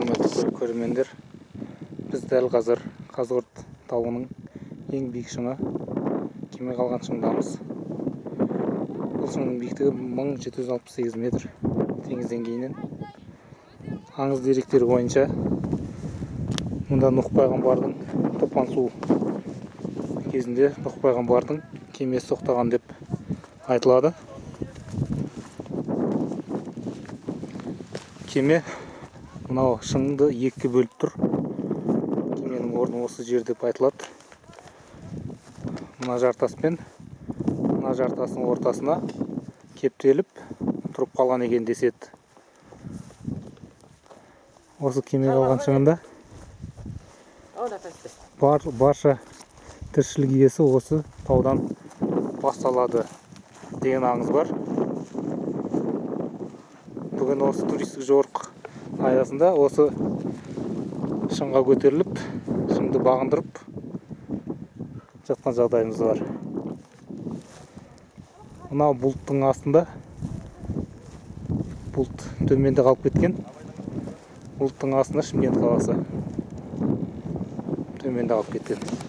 Құрметті көрермендер, біз дәл қазір Қазығұрт тауының ең биік шыңы Кеме қалған шыңдамыз. Бұл шыңның биіктігі 1768 метр теңіз деңгейінен. Аңыз деректері бойынша мұнда Нұх пайғамбардың топан су кезінде Нұх пайғамбардың кемесі тоқтаған деп айтылады. Кеме мынау шыңды екіге бөліп тұр. Кеменің орны осы жер деп айтылады. Мына жартас пен мына жартастың ортасына кептеліп тұрып қалған екен деседі. Осы кеме қалған шыңында барша тіршілік иесі осы таудан басталады деген аңыз бар. Бүгін осы туристік жорық аясында осы шыңға көтеріліп, шыңды бағындырып жатқан жағдайымыз бар. Мынау бұлттың астында, бұлт төменде қалып кеткен. Бұлттың астында Шымкент қаласы төменде қалып кеткен.